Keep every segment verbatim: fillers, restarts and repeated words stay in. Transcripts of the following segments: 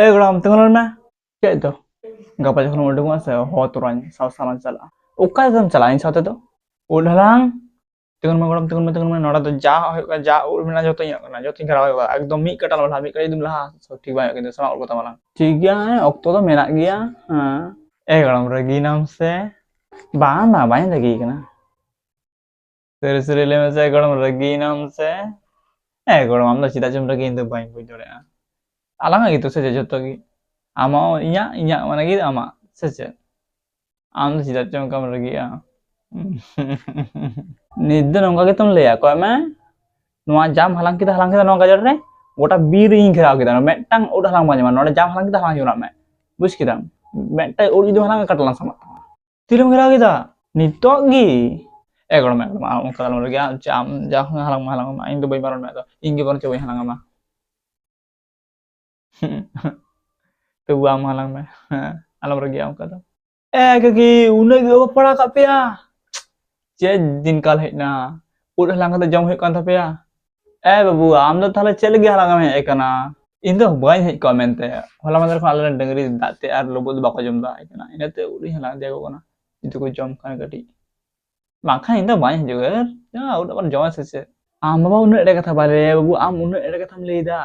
ᱮ ᱜᱚᱲᱚᱢ, ᱛᱤᱸᱜᱩ ᱞᱮᱱ ᱢᱮ᱾ ᱪᱮᱫ ᱫᱚ? ᱜᱟᱯᱟ ᱡᱚᱠᱷᱚᱱ ᱩᱰᱩᱠᱚᱜᱼᱟ ᱥᱮ, ᱦᱚᱦᱚ ᱛᱚᱨᱟᱧ, ᱥᱟᱶ ᱥᱟᱶ ᱞᱟᱝ ᱪᱟᱞᱟᱜᱼᱟ᱾ ᱚᱠᱟ ᱛᱮᱢ ᱪᱟᱞᱟᱜᱼᱟ ᱤᱧ ᱥᱟᱶ ᱛᱮᱫᱚ? ᱩᱫ ᱦᱟᱞᱟᱝ᱾ ᱛᱤᱸᱜᱩᱱ ᱢᱮ ᱜᱚᱲᱚᱢ, ᱛᱤᱸᱜᱩᱱ ᱢᱮ, ᱛᱤᱸᱜᱩᱱ ᱢᱮ᱾ ᱱᱚᱰᱮ ᱫᱚ ᱡᱟ ᱦᱩᱭᱩᱜ ᱠᱟᱱᱟ, ᱡᱟ ᱩᱫ ᱢᱮᱱᱟᱜᱼᱟ, ᱡᱚᱛᱚᱧ ᱮᱢᱚᱜ ᱠᱟᱱᱟ, ᱡᱚᱛᱚᱧ ᱜᱷᱮᱨᱟᱣ ᱦᱩᱭᱩᱜᱼᱟ᱾ ᱮᱠᱫᱚᱢ ᱢᱤᱫ ᱠᱟᱴᱟ ᱟᱞᱚᱢ ᱞᱟᱦᱟ, ᱢᱤᱫ ᱠᱟᱴᱟ ᱡᱩᱫᱤᱢ ᱞᱟᱦᱟ, ᱥᱚᱵ ᱴᱷᱤᱠ ᱵᱟᱝ ᱦᱩᱭᱩᱜᱼᱟ, ᱠᱤᱱᱛᱩ ᱥᱟᱱᱟᱢ ᱩᱫ ᱠᱚ ᱛᱟᱢᱟᱞᱟᱝ᱾ ᱴᱷᱤᱠ ᱜᱮᱭᱟ, ᱦᱮᱸ, ᱚᱠᱛᱚ ᱫᱚ ᱢᱮᱱᱟᱜ ᱜᱮᱭᱟ, ᱦᱮᱸ᱾ ᱮ ᱜᱚᱲᱚᱢ, ᱨᱟᱹᱜᱤᱭᱮᱱᱟᱢ ᱥᱮ? ᱵᱟᱝ, ᱵᱟᱝ, ᱵᱟᱹᱧ ᱨᱟᱹᱜᱤ ᱠᱟᱱᱟ᱾ ᱥᱟᱹᱨᱤ ᱥᱟᱹᱨᱤ ᱞᱟᱹᱭ ᱢᱮᱥᱮ ᱜᱚᱲᱚᱢ, ᱨᱟᱹᱜᱤᱭᱮᱱᱟᱢ ᱥᱮ? ᱮ ᱜᱚᱲᱚᱢ, ᱟᱢ ᱫᱚ ᱪᱮᱫᱟᱜ ᱪᱚᱢ ᱨᱟᱹᱜᱤᱭᱮᱱ ᱫᱚ ᱵᱟᱹᱧ ᱵᱩᱡᱽ ᱫᱟᱲᱮᱭᱟᱜᱼᱟ᱾ ᱟᱞᱟᱝᱟᱜ ᱜᱮᱛᱚ ᱥᱮ ᱪᱮᱫ ᱡᱚᱛᱚ ᱜᱮ? ᱟᱢᱟᱜ ᱦᱚᱸ ᱤᱧᱟᱹᱜ, ᱤᱧᱟᱹᱜ ᱢᱟᱱᱮ ᱜᱮ ᱟᱢᱟᱜ, ᱥᱮ ᱪᱮᱫ? ᱟᱢ ᱫᱚ ᱪᱮᱫᱟᱜ ᱪᱚ ᱚᱱᱠᱟᱢ ᱨᱟᱹᱜᱤᱜᱼᱟ? ᱱᱤᱛ ᱫᱚ ᱱᱚᱝᱠᱟ ᱜᱮᱛᱚᱢ ᱞᱟᱹᱭᱟ, ᱠᱚᱭ ᱢᱮ, ᱱᱚᱣᱟ ᱡᱟᱢ ᱦᱟᱞᱟᱝ ᱠᱮᱫᱟ, ᱦᱟᱞᱟᱝ ᱠᱮᱫᱟ ᱱᱚᱣᱟ ᱜᱟᱡᱟᱲ ᱨᱮ, ᱜᱚᱴᱟ ᱵᱤᱨ ᱤᱧ ᱜᱷᱮᱨᱟᱣ ᱠᱮᱫᱟ, ᱢᱤᱫᱴᱟᱝ ᱩᱫ ᱦᱟᱞᱟᱝ ᱵᱟᱝ ᱧᱟᱢᱟ᱾ ᱱᱚᱰᱮ ᱡᱟᱢ ᱦᱟᱞᱟᱝ ᱠᱮᱫᱟ, ᱦᱟᱞᱟᱝ ᱡᱚᱱᱟᱜ ᱢᱮ, ᱵᱩᱡᱽ ᱠᱮᱫᱟᱢ? ᱢᱤᱫᱴᱟᱝ ᱩᱫ ᱡᱩᱫᱤᱢ ᱦᱟᱞᱟᱝᱟ, ᱠᱟᱴᱟ ᱞᱟᱝ ᱥᱟᱢᱟᱜ ᱛᱟᱢᱟ᱾ ᱛᱤᱨᱮᱢ ᱜᱷᱮᱨᱟᱣ ᱠᱮᱫᱟ? ᱱᱤᱛᱚᱜ ᱜᱮ? ᱮ ᱜᱚᱲᱚᱢ, ᱮ ᱜᱚᱲᱚᱢ, ᱟᱢ ᱚᱱᱠᱟ ᱫᱚ ᱟᱞᱚᱢ ᱨᱟᱹᱜᱤᱜᱼᱟ᱾ ᱟᱢ ᱪᱮᱫ, ᱟᱢ ᱡᱟ ᱦᱟᱞᱟᱝ ᱢᱮ, ᱦᱟᱞᱟᱝ ᱢᱮ, ᱤᱧ ᱫᱚ ᱵᱟᱹᱧ ᱵᱟᱨᱚᱱ ᱢᱮᱭᱟ, ᱤᱧ ᱜᱮ ᱵᱚᱨᱚᱝ ᱪᱚ ᱵᱟᱹᱧ ᱦᱟᱞᱟᱝ ᱟᱢᱟ᱾ ᱛᱚᱵᱩ ᱟᱢ ᱦᱟᱞᱟᱝ ᱢᱮ᱾ ᱦᱮᱸ, ᱟᱞᱚᱢ ᱨᱟᱹᱜᱤᱜᱼᱟ ᱚᱱᱠᱟ ᱫᱚ᱾ ᱮ ᱠᱟᱹᱠᱤ, ᱩᱱᱟᱹᱜ ᱜᱮ ᱚᱵᱷᱟᱵ ᱯᱟᱲᱟᱣ ᱠᱟᱜ ᱯᱮᱭᱟ? ᱪᱮᱫ ᱫᱤᱱ ᱠᱟᱞ ᱦᱮᱡ ᱮᱱᱟ? ᱩᱫ ᱦᱟᱞᱟᱝ ᱠᱟᱛᱮ ᱡᱚᱢ ᱦᱩᱭᱩᱜ ᱠᱟᱱ ᱛᱟᱯᱮᱭᱟ? ᱮ ᱵᱟᱹᱵᱩ, ᱟᱢ ᱫᱚ ᱛᱟᱦᱞᱮ ᱪᱮᱫ ᱞᱟᱹᱜᱤᱫ ᱦᱟᱞᱟᱝ ᱮᱢ ᱦᱮᱡ ᱟᱠᱟᱱᱟ? ᱤᱧ ᱫᱚ ᱵᱟᱹᱧ ᱦᱮᱡ ᱠᱚᱜᱼᱟ ᱢᱮᱱᱛᱮ᱾ ᱦᱚᱞᱟ ᱢᱟᱫᱷᱮᱨ ᱠᱷᱚᱱ ᱟᱞᱮᱨᱮᱱ ᱰᱟᱹᱝᱨᱤ ᱫᱟᱜ ᱛᱮ ᱟᱨ ᱞᱩᱵᱩᱜ ᱫᱚ ᱵᱟᱠᱚ ᱡᱚᱢ ᱮᱫᱟ, ᱤᱱᱟᱹᱛᱮ ᱩᱫ ᱤᱧ ᱦᱟᱞᱟᱝ ᱤᱫᱤᱭᱟᱠᱚ ᱠᱟᱱᱟ, ᱡᱩᱫᱤ ᱠᱚ ᱡᱚᱢ ᱠᱷᱟᱱ ᱠᱟᱹᱴᱤᱡ᱾ ᱵᱟᱝᱠᱷᱟᱱ ᱤᱧ ᱫᱚ ᱵᱟᱹᱧ ᱦᱤᱡᱩᱜᱼᱟ᱾ ᱮᱨ, ᱡᱟ ᱩᱫ ᱟᱵᱟᱨ ᱡᱚᱢᱟ ᱥᱮ ᱪᱮᱫ? ᱟᱢ ᱵᱟᱵᱟ ᱩᱱᱟᱹᱜ ᱮᱲᱮ ᱠᱟᱛᱷᱟ ᱵᱟᱨᱮ, ᱵᱟᱹᱵᱩ, ᱟᱢ ᱩᱱᱟᱹᱜ ᱮᱲᱮ ᱠᱟᱛᱷᱟᱢ ᱞᱟᱹᱭ ᱮᱫᱟ᱾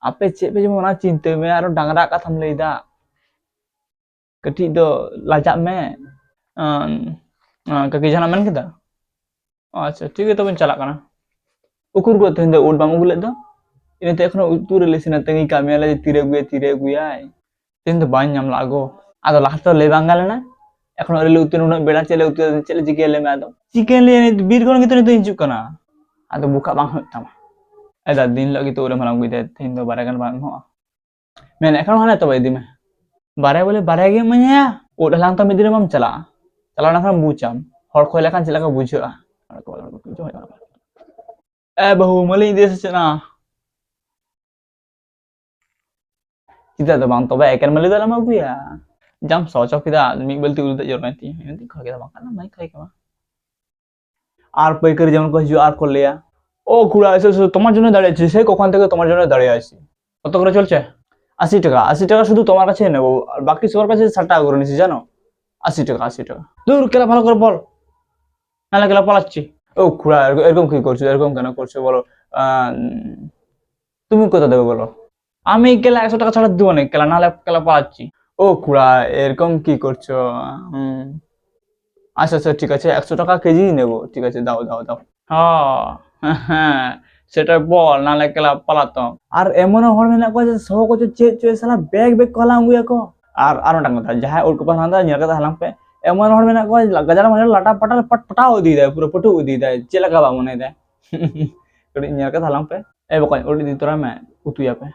ᱟᱯᱮ ᱪᱮᱫ ᱯᱮ ᱡᱚᱢᱟ ᱚᱱᱟ ᱪᱤᱱᱛᱟᱹᱭ ᱢᱮ, ᱟᱨᱚ ᱰᱟᱝᱨᱟ ᱠᱟᱛᱷᱟᱢ ᱞᱟᱹᱭ ᱮᱫᱟ᱾ ᱠᱟᱹᱴᱤᱡ ᱫᱚ ᱞᱟᱡᱟᱜ ᱢᱮ᱾ ᱟᱢ, ᱟᱢ, ᱠᱟᱹᱠᱤ ᱡᱟᱦᱟᱱᱟᱜ ᱢᱮᱱ ᱠᱮᱫᱟ? ᱟᱪᱪᱷᱟ, ᱴᱷᱤᱠ ᱜᱮᱭᱟ, ᱛᱚᱵᱮᱧ ᱪᱟᱞᱟᱜ ᱠᱟᱱᱟ᱾ ᱩᱠᱩᱨ ᱜᱚ ᱛᱮᱦᱮᱧ ᱫᱚ ᱩᱫ ᱵᱟᱢ ᱟᱹᱜᱩ ᱞᱮᱫ ᱫᱚ? ᱤᱱᱟᱹᱛᱮ ᱮᱠᱷᱚᱱᱳ ᱩᱛᱩ ᱨᱮ ᱞᱮ ᱤᱥᱤᱱᱟ, ᱛᱟᱺᱜᱤ ᱠᱟᱜ ᱢᱮᱭᱟᱞᱮ ᱡᱮ ᱛᱤᱨᱮ ᱟᱹᱜᱩᱭᱟᱭ, ᱛᱤᱨᱮ ᱟᱹᱜᱩᱭᱟᱭ᱾ ᱛᱮᱦᱮᱧ ᱫᱚ ᱵᱟᱹᱧ ᱧᱟᱢ ᱞᱟᱜᱼᱟ ᱜᱚ᱾ ᱟᱫᱚ ᱞᱟᱦᱟ ᱛᱮᱫᱚ ᱞᱟᱹᱭ ᱵᱟᱝ ᱜᱟᱱ ᱞᱮᱱᱟ? ᱮᱠᱷᱚᱱ ᱟᱹᱣᱨᱤ ᱞᱮ ᱩᱛᱩᱭᱟ, ᱩᱱᱟᱹᱜ ᱵᱮᱲᱟ ᱪᱮᱫ ᱞᱮ ᱩᱛᱩᱭᱟ, ᱪᱮᱫ ᱞᱮ ᱪᱤᱠᱟᱹᱭᱟ ᱞᱟᱹᱭ ᱢᱮ ᱟᱫᱚ? ᱪᱤᱠᱟᱹᱭᱟᱢ ᱞᱟᱹᱭᱟ, ᱱᱤᱛ ᱵᱤᱨ ᱠᱷᱚᱱ ᱜᱮᱛᱚ ᱱᱤᱛᱚᱜ ᱦᱤᱡᱩᱜ ᱠᱟᱱᱟ᱾ ᱟᱫᱚ ᱵᱚᱠᱟᱜ ᱵᱟᱝ ᱦᱩᱭᱩᱜ ᱛᱟᱢᱟ᱾ ᱮ ᱫᱟ, ᱫᱤᱱ ᱦᱤᱞᱳᱜ ᱜᱮᱛᱚ ᱩᱫ ᱮᱢ ᱦᱟᱞᱟᱝ ᱟᱹᱜᱩᱭ ᱛᱟᱦᱮᱸᱫ, ᱛᱮᱦᱮᱧ ᱫᱚ ᱵᱟᱨᱭᱟ ᱜᱟᱱ ᱵᱟᱝ ᱮᱢᱚᱜᱼᱟ? ᱢᱮᱱᱮᱫ ᱠᱷᱟᱱ ᱦᱟᱱᱮ ᱛᱚᱵᱮ ᱤᱫᱤ ᱢᱮ᱾ ᱵᱟᱨᱭᱟ ᱵᱚᱞᱮ ᱵᱟᱨᱭᱟ ᱜᱮ ᱤᱢᱟᱹᱧᱟ? ᱩᱫ ᱦᱟᱞᱟᱝ ᱛᱚ ᱢᱤᱫ ᱫᱤᱱ ᱨᱮ ᱵᱟᱢ ᱪᱟᱞᱟᱜᱼᱟ᱾ ᱪᱟᱞᱟᱣ ᱞᱮᱱᱠᱷᱟᱱ ᱵᱩᱡᱟᱢ, ᱦᱚᱲ ᱠᱷᱚᱭ ᱞᱮᱠᱷᱟᱱ ᱪᱮᱫ ᱞᱮᱠᱟ ᱵᱩᱡᱷᱟᱹᱜᱼᱟ᱾ ᱮ ᱵᱟᱹᱦᱩ, ᱢᱟᱹᱞᱤᱧ ᱤᱫᱤᱭᱟ ᱥᱮ ᱪᱮᱫ ᱱᱟ? ᱪᱮᱫᱟᱜ ᱫᱚ ᱵᱟᱝ, ᱛᱚᱵᱮ ᱮᱠᱮᱱ ᱢᱟᱹᱞᱤ ᱫᱚ ᱟᱞᱚᱢ ᱟᱹᱜᱩᱭᱟ᱾ ᱡᱟᱢ ᱥᱚ ᱦᱚᱪᱚ ᱠᱮᱫᱟ, ᱢᱤᱫ ᱵᱟᱹᱞᱛᱤ ᱩᱞ ᱫᱟᱜ ᱡᱚᱨᱚᱭᱮᱱ ᱛᱤᱧᱟ, ᱤᱱᱟᱹ ᱛᱤᱧ ᱠᱷᱚᱭ ᱠᱮᱫᱟ, ᱵᱟᱝᱠᱷᱟᱱ ᱫᱚ ᱵᱟᱹᱧ ᱠᱷᱚᱭ ᱠᱮᱢᱟ᱾ ᱟᱨ ᱯᱟᱹᱭᱠᱟᱹᱨᱤ ᱡᱮᱢᱚᱱ ᱠᱚ ᱦᱤᱡᱩᱜᱼᱟ ᱟᱨ ᱠᱚ ᱞᱟᱹᱭᱟ, "ᱳ ᱠᱩᱲᱟ, ᱮᱥᱮ, ᱮᱥᱮ, তোমার জন্য দাঁড়িয়ে আছি, সেই কখন থেকে তোমার জন্য দাঁড়িয়ে আছি।" কত করে চলছে? আশি টাকা, আশি টাকা শুধু তোমার কাছে নেবো, আর বাকি সবার কাছে ষাট টাকা করে নিচ্ছি, জানো? আশি টাকা, আশি টাকা। দূর, কেলা, ভালো করে বল, নাহলে কেলা পালাচ্ছি। ও খুড়া, এরকম, এরকম কি করছো? এরকম কেন করছো বলো? আহ, উম, তুমি কত দেবে বলো? আমি কেলা একশো টাকা ছাড়া দেবো না, কেলা, নাহলে কেলা পালাচ্ছি। ও খুড়া, এরকম কি করছো? হুম, আচ্ছা, আচ্ছা, ঠিক আছে, একশো টাকা কেজি নেবো, ঠিক আছে, দাও, দাও, দাও। হ্যাঁ, হ্যাঁ, সেটা বল, নাহলে কেলা পালাতাম। আর এমনও হড় মেনাᱜ ᱠᱚᱣᱟ ᱡᱮ ᱥᱚ ᱠᱚ ᱪᱚ ᱪᱮᱫ ᱪᱚ ᱥᱟᱞᱟ ᱵᱮᱜᱽ ᱵᱮᱜᱽ ᱠᱚ ᱦᱟᱞᱟᱝ ᱟᱹᱜᱩᱭᱟᱠᱚ᱾ ᱟᱨ, ᱟᱨ ᱢᱤᱫᱴᱟᱝ ᱠᱟᱛᱷᱟ, ᱡᱟᱦᱟᱸᱭ ᱩᱫ ᱠᱚᱯᱮ ᱦᱟᱞᱟᱝ ᱮᱫᱟ, ᱧᱮᱞ ᱠᱟᱛᱮ ᱦᱟᱞᱟᱝ ᱯᱮ᱾ ᱮᱢᱚᱱ ᱦᱚᱲ ᱢᱮᱱᱟᱜ ᱠᱚᱣᱟ, ᱜᱟᱡᱟᱲ ᱢᱟᱡᱟᱲ ᱞᱟᱴᱟ ᱯᱟᱴᱟ ᱯᱟᱴ-, ᱯᱟᱴᱟᱣ ᱤᱫᱤᱭᱮᱫᱟᱭ, ᱯᱩᱨᱟᱹ ᱯᱟᱹᱴᱩᱣ ᱤᱫᱤᱭᱮᱫᱟᱭ, ᱪᱮᱫ ᱞᱮᱠᱟ ᱵᱟᱝ ᱢᱚᱱᱮᱭᱮᱫᱟᱭ᱾ ᱠᱟᱹᱴᱤᱡ ᱧᱮᱞ ᱠᱟᱛᱮ ᱦᱟᱞᱟᱝ ᱯᱮ᱾ ᱮ ᱵᱚᱠᱚᱧ, ᱩᱫ ᱤᱫᱤ ᱛᱚᱨᱟᱭ ᱢᱮ, ᱩᱛᱩᱭᱟᱯᱮ᱾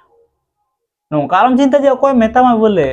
ᱱᱚᱝᱠᱟ ᱟᱞᱚᱢ ᱪᱤᱱᱛᱟᱹ ᱡᱮ ᱚᱠᱚᱭ ᱢᱮᱛᱟᱢᱟ ᱵᱚᱞᱮ᱾